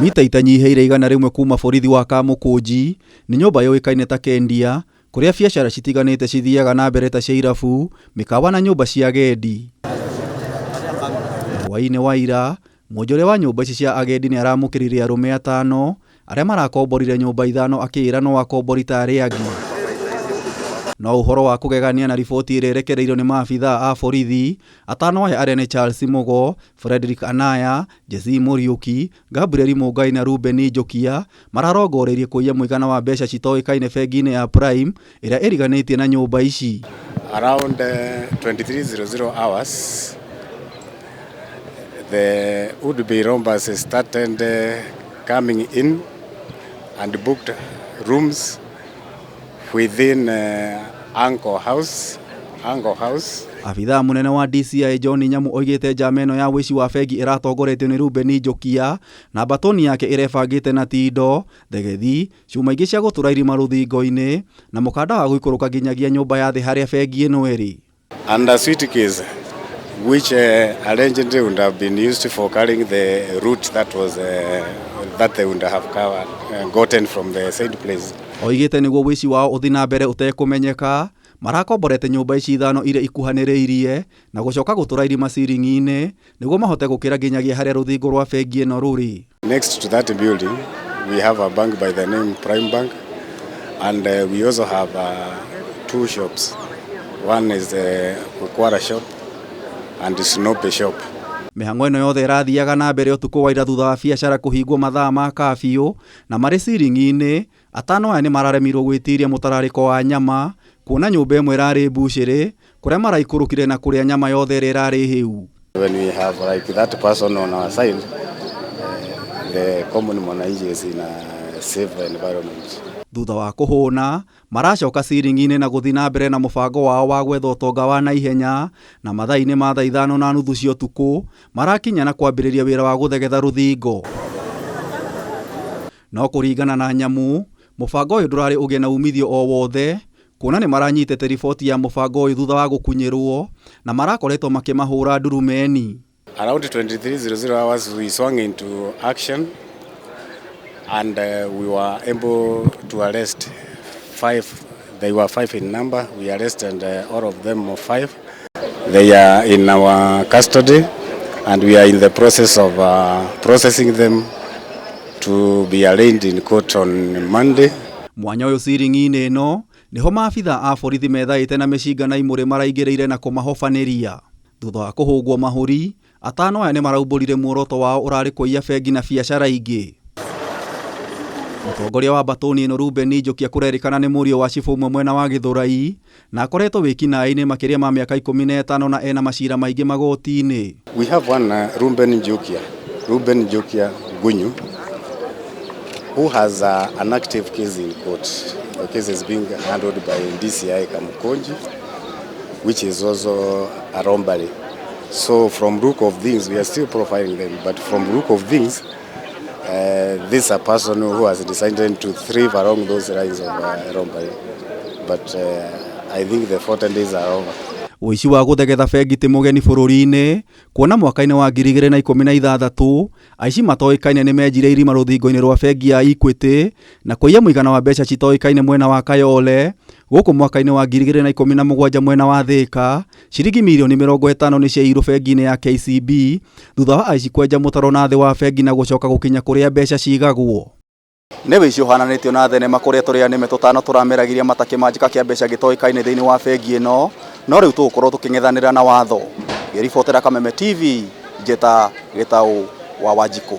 Mita itanyihĩire 100 kuma borithi wa Kamũkũnji nĩ nyũmba yũĩkaine ta Kendia kũrĩa biacara citiganĩte cithiaga na mbere ta cia irabu, mĩkawa na nyũmba cia agendi. Hwaĩ-inĩ wa ira, mwonjoria wa nyũmba ici cia agendi nĩ aramũkĩrire arũme atano arĩa marakomborire nyũmba ithano akĩĩra no akombori ta arĩa angĩ. No ũhoro wa kũgegania na riboti ĩrĩa ĩrekereirio nĩ maabithaa a borithi, atano aya arĩa nĩ Charles Mugo, Frederick Anaya, Jesse Muriuki, Gabriel Mungai na Ruben Njokia mararongoreirie kũiya mũigana wa mbeca citoĩkaine bengi-inĩ ya Prime ĩrĩa ĩriganĩtie na nyũmba ici. Around 23:00 hours, the would-be robbers started coming in and booked rooms within Anchor House. Anchor House. Abithaa mũnene wa DCI John Nyamu oigĩte njama ĩno ya ũici wa bengi ĩratongoretio nĩ Ruben Njokia na mbatoni yake ĩrebangĩte na tindo, thegethi, cuma ingĩ cia gũtũra irima rũthingo-inĩ na mũkanda wa gũikũrũka nginyagia nyũmba ya thĩ harĩa bengi ĩno ĩrĩ. And a suitcase which allegedly would have been used for carrying the loot that was that they would have covered, gotten from the said place. Oigĩte nĩguo ũici wao ũthiĩ na mbere ũtekũmenyeka marakomborete nyũmba ici ithano iria ikuhanĩrĩirie na gũcoka gũtũra irima ciring'i-inĩ nĩguo mahote gũkĩra nginyagia harĩa rũthingo rwa bengi ĩno rũrĩ. Next to that building, we have a bank by the name Prime Bank, and we also have two shops. One is the Ukwara shop and the Snope shop. Mĩhang'o ĩno yothe ĩrathiaga na mbere ũtukũ wa ira thutha wa biacara kũhingwo mathaa ma kabiũ na marĩ ciring'i-inĩ atano aya nĩ mararemirwo gwĩtiria mũtararĩko wa nyama kuona nyũmba ĩmwe ĩrarĩ mbucĩrĩ kũrĩa maraikũrũkire na kũrĩa nyama yothe ĩrĩa ĩrarĩ hĩu. When we have like that person on our side, the common mwananchi is in a safe environment. Thutha wa kũhũna maracoka ciring'i-inĩ na gũthiĩ na mbere na mũbango wao wa gwetha ũtonga wa naihenya na mathaa-inĩ ma thaa 5:30 cia ũtukũ marakinya na kwambĩrĩria wĩra wa gũthegetha rũthingo. No kũringana na Nyamu, mũbango ũyũ ndũrarĩ ũgĩe na umithio o wothe kuona nĩ maranyitĩte riboti ya mũbango ũyũ thutha wa gũkunyĩrwo na marakoretwo makĩmahũra ndurumeni. Around 23:00 hours we swung into action and we were able to arrest five. They were five in number. We arrested all of them five. They are in our custody and we are in the process of processing them to be arraigned in court on Monday. Mwanya ũyũ ciring'i-inĩ ĩno nĩho maabitha a borithi methaĩte na mĩcinga na imũrĩ maraingĩrĩire na kũmahobanĩria. Thutha wa kũhũngwo mahũri, atano aya nĩ maraumbũrire muoroto wao ũrarĩ kũiya bengi na biacara ingĩ. Mũtongoria wa mbatũni ĩno Ruben Njokia kũrerĩkana nĩ mũriũ wa cibũ ũmwe mwena wa Gĩthũrai na akoretwo wĩkinaĩ-inĩ makĩria ma mĩaka 15 na ena macira maingĩ magoti-inĩ. We have one Ruben Njokia, Ruben Njokia Gunyu, who has an active case in court. The case is being handled by DCI Kamukunji, which is also a robbery. So from look of things, we are still profiling them, but from look of things, this is a person who has decided to thrive along those lines of robbery. But I think the 14 days are over. Ũici wa gũthegetha bengi ti mũgeni bũrũri-inĩ kuona mwaka-inĩ wa 2016 aici matoĩkaine nĩ menjire irima rũthingo-inĩ rwa bengi ya Equity na kũiya mũigana wa mbeca citoĩkaine mwena wa Kayole. Gũkũ mwaka-inĩ wa 2017 mwena wa Thika ciringi mirioni 50 nĩ ciaiyirwo bengi-inĩ ya KCB thutha wa aici kwenja mũtaro na thĩ wa bengi na gũcoka gũkinya kũrĩa mbeca cigagwo. Nĩ wĩici ũhananĩtio na thenema kũrĩa tũrĩa nĩme tũtano tũrameragiria mata kĩmanjĩka kĩa mbeca gĩtoĩkaine thĩinĩ wa bengi ĩno no rĩu tũgũkorwo tũkĩng'ethanĩra na watho. Ngĩribotera Kameme TV, Njĩta Gĩtaũ wa Wanjikũ.